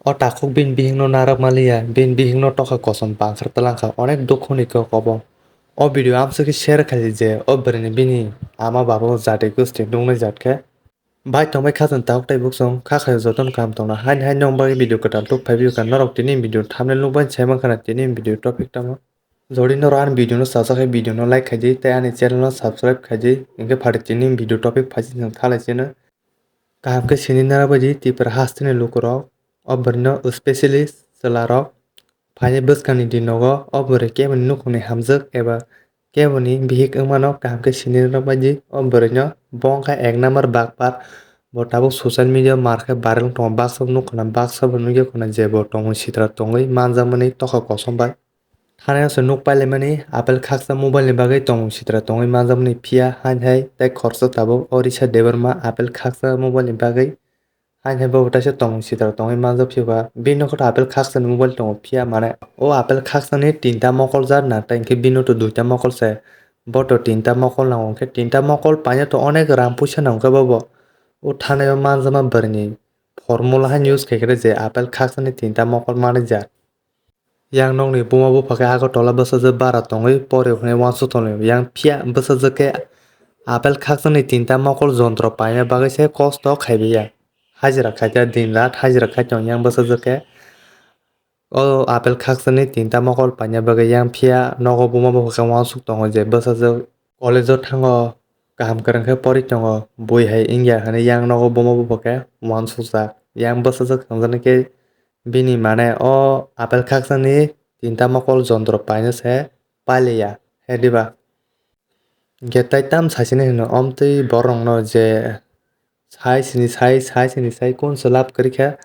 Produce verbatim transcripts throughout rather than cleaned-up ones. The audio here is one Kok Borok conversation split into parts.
O takhuk bini bihikno narwk manliya, bini bihikno tokha kosom bangkhar twlangkha, onek dukhuni kok obo. O video amswkhe share khaidi je o bwrwini bini ama baba jati gosti nuknai jat khe. Bai tongbai kha chwng takhuk tei buksong, kha khaio jotono kaham tongna. Haini haino wng bagwi video kwtal tubuk phaiwi kha, norok tini video thumbnail nukbai sai mankha na tini video topic tamo. Jodi norok ani video no chajak khe video no like khaidi tei ani channel no subscribe khaidi, hinkhe phaidi tini video topic phaidi chwng thalai chino. Kaham khe sini narwk baidi Tripura hasteni lukurok o bwrwino, specially chwlarok phainai bwskangni dinogo o bwrwi keboni nukhungni hamjwk eba keboni bihik wngmano kaham khe sini narwk baidi o bwrwino bo wngkha ek number bakpar. Bo tabuk social media mar khe viral wng tongo, baksa bo nukha na, baksa bo nukya khuna je bo tongmung sitra tongwi manjakmani tokha kosom bai. Thanaio se nuk pailaimani apple khaksa mobile ni bagwi tongmung sitra tongwi manjakmani, phiya hain hai tei khoroksa tabuk o Risha Debbarma apple khaksa mobile ni bagwi hain hai bobo taisa tongmung sitra tongwi manjak phiya ba. Bini nokho to apple khaksa ni mobile tongo, phiya mane o apple khaksa ni tinta mokol jar na, tei hinkhe bini to duita mokol se, bo to tinta mokol nango, hinkhe tinta mokol paina to onek rang puisa nango khe bobo. O thanaio manjakma bwrwini formula haino use khaikhe je apple khaksa ni tinta mokol manwi jar. Yang nokni buma bupha khe Agartala bwsajwk bara tongwi pore hwnwi uansuk tongo. Yang phiya bwsajwk khe apple khakchangni tinta mokol jontro paina bagwi se kosto khaiwi ya. Hajira khaikha din rat hajira khai tong yang bwsajwk khe. O apple khakchangni tinta mokol paina bagwi yang phiya nogo buma bupha khe uansuk tongo je bwsajwk college o thango, kaham kwrwng khe pori tongo, bui hai wngya hwnwi yang nogo buma bupha khe uansukjak. Yang bwsajwk thangjaknai khe bini mane o apple khakchangni tinta mokol jontro paina se paliya, he diba? Hinkhe tai tam saichini hino omtwi borokno je sai sini sai, sai sini sai, kun se lab kwrwi khe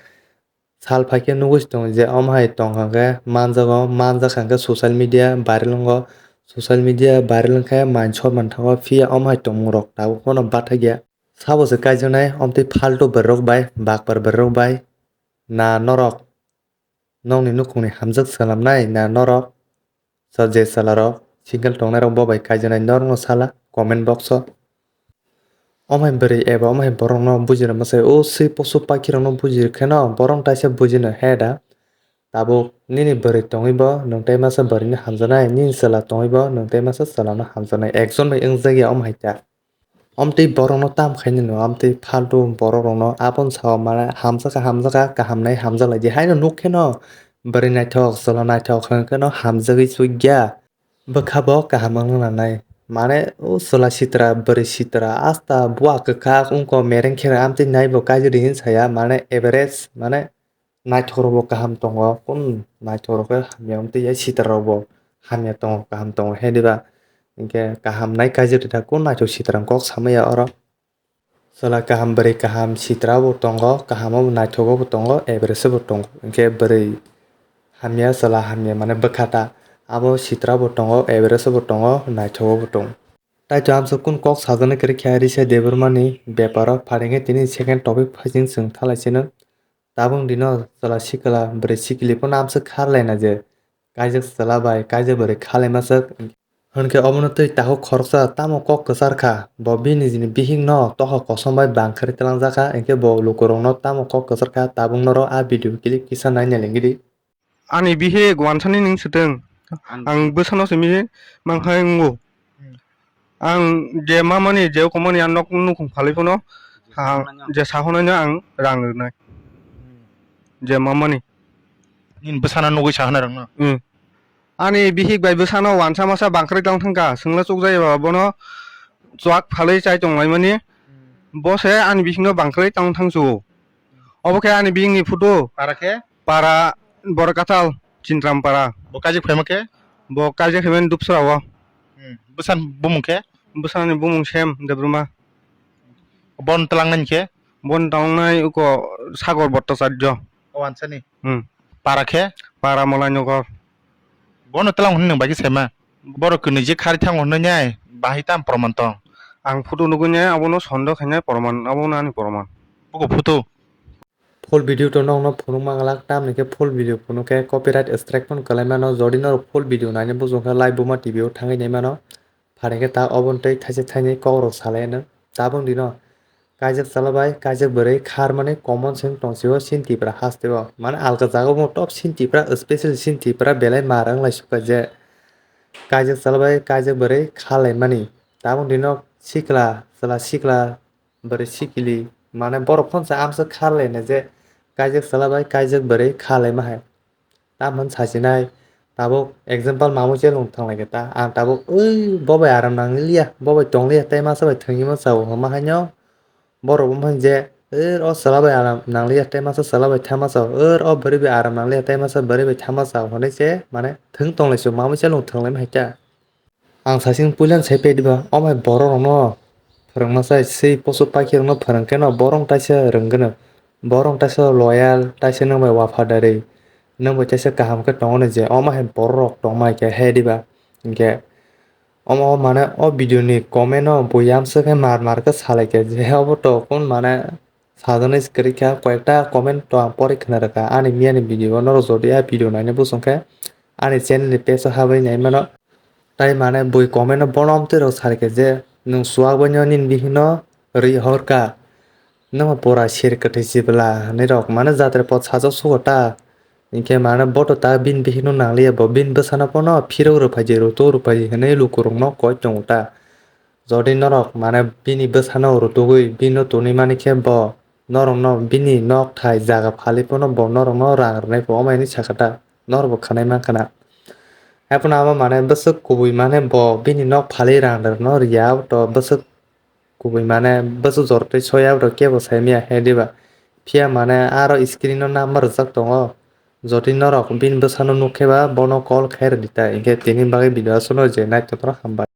sal phaikhe nugwi se tongo je omo hai tong kha khe manjago, manjak kha khe social media viral wngo, social media viral wngkhe manchor manthago, phiya omo hai tongmung rok tabuk phano bathakya. Sabo se kaijaknai omtwi faltu borok bai, bakpar borok bai, na norok nokni nukhungni hamjwk swnamnai na norok, je chwlarok single tongnairok bo bai kaijaknai norokno sala comment box o. Omo hai bwrwi eba omo hai borokno bujina mwsai, o swi posu pakhirokno buji kheno borok taisa bujino he da. Tabuk nini bwrwi tongwi bo nwng tei masa bwrwino hamjaknai, nini chwla tongwi bo nwng tei masa chwlano hamjaknai, ekjon bai wngjakya omo hai ta. Omtwi borokno tam khainwi no, omtwi faltu borok rokno aboni sao mane hamjakha, hamjakha, kaham nai hamjaklaidi haino nuk kheno bwrwi naithok, chwla naithok hwnkheno hamjagwi chukya. Bwkha bo kaham wngna nanai. Mane o chwla sitra, bwrwi sitra, asta bua kwkhak wngkha, mereng khe amtwi naibo kaijagdi hin saya, mane average, mane naithokrokbo kaham tongo, kun naithokrok khe hamya wngtwi ya, sitrarokbo hamya tongo, kaham tongo, he diba? Hinkhe kaham nai kaijagdi da, kun naithok sitra kok samaya oro. Chwla kaham, bwrwi kaham, sitra bo tongo, kaham bo naithogo bo tongo, average bo tongo. Hinkhe bwrwi hamya, chwla hamya, mane bwkha ta, abo sitra bo tongo, average bo tongo, naithogo bo tongo. Taichwng amswk kun kok sajagna kwrwi kha Risha Debbarma ni beparo, pharingkhe tini second topic phaiching chwng thalai chino. Tabuk dino chwla sikla bwrwi sikli phano amswk kharlaina je kaijak chwla bai kaijak bwrwi khalaima swk. Hwnkhe obono twi takhuk khoroksa tamo kok kwchar kha, bo bini nijini bihikno tokha kosom bai bangkhari tlangjak kha, hinkhe bo lukurokno tamo kok kwchar kha, tabuk norok a video clip kisa naina lengidi. Ani bihik wansani nwng swtwng. Ang bwsano simi mankha wngo. Hmm. Ang je mamani je komani ang nok nukhung phalwi phano, je sahonaino ang rang rwnai. Hmm. Je mamani. Nini bwsano nugwi sahona rwngno? Hmm. Ani bihik bai bwsano wansa masa bangkhrai tong thangkha, swngla chukjai ba bono chuak phalwi chai tonglaimani. Hmm. Bo se ani bihikno bangkhrai tong thangsu. Obo khe ani bihikni photo. Para khe? Para Borkathal, Chintram para. Bo kaijak phaima khe? Bo kaijak phaimani Dupsra o. Hmm. Bwsani bumung khe? Bwsani bumung Sem Debbarma. Bon tlangnai khe? Bon tlangnai uko Sagor Bhattacharya. O ansani? Hmm. Para khe? Para Malainagar. Bono tlang hwnwi nwng bai khe saima? Borok kwnwi je khari thango hwnwi nai, bahai tam proman tong? Ang photo nugwi nai, abono sondeho khainai proman, abono ani proman. Buko photo? Full video to nokno phunuk manglak, tamni khe full video phunuk khe copyright strike phano kwlai mano. Jodi norok full video naina bujong khe Live Buma T V o thangwi nai mano. Pharing khe ta oboni tei thaisa thainwi kokrok salai anw. Tabuk dino Kaijak chwla bai kaijak bwrwi kharmani common sense tong sio chini Tripura hasteo. Mane alka jaga bo top chini Tripura, special chini Tripura belai mar wng lai sukha je kaijak chwla bai kaijak bwrwi kha laimani. Tabuk dino sikla, chwla sikla, bwrwi sikili, mane borok phonsa amsa kha laina je kaijak chwla bai kaijak bwrwi kha laima hai. Tamoni sachinai, tabuk example mamui chelung thanglaikha ta. Ang tabuk, "Ui, bo bai aram nangliya, bo bai tongliya, tei masa bai thwngwi masa o," hwnma haino borok wngmani je, "Er, o chwla bai aram nangliya, tei masa chwla bai tha masa o, er, o bwrwi bai aram nangliya, tei masa bwrwi bai tha masa o," hwnwi se, mane, thwng tonglai se, mamui chelung thwnglaima hai ta. Ang sachin puilan sai pediba, omo hai borok rokno phwrwngma sai, sei posu paikhe rokno phwrwngkheno borok taisa rwngkeno, borok taisa loyal, taisa nwng bai wafadarwi, nwng bai taisa kaham khe tongo je, omo hai borok rok tongma hai khe he diba, hinkhe omo mane o video ni comment o bo yamswk khe mar mar khe salaikha je obo to kun mane sajaknai se kwrwi kha, koyekta comment to ang pori khna rwkha ani miyani video o, norok jodi a video naina bosong khe ani channel ni page o habwi nai mano. Tai mane bui comment o bono amtwi rok sar khe je, "Nwng chuak bai no nini bihik no ri hor ka, nwng pura sir kwthwi chibla," hinwi rok mane jatra pot sajak sugo ta. Hinkhe mane bo to ta bini bihik no nangliya, bo bini bwsano bono phirok rwphaidi, rutuk rwphaidi hinwi lukurok no koi tongo ta. Jodi norok mane bini bwsano rutugwi bini no tonwi mani khe bo norokno bini nok thai jaga phali phano bo norokno rang rwnai pho, omo hinwi sakha ta, norokbo khwnai mankha na. Haiphano abo mane bwswk kubui mane bo bini nok phali rang rwno rwya, abo to bwswk kubui mane bwswk jor twi soya, abo to kebo sai manya he diba. Phiya mane aro screen o number rwjak tongo, jodi norok bini bwsano nuk khe ba bono call khai rwdi ta, hinkhe tini bagwi video aswkno je naitokno hambai.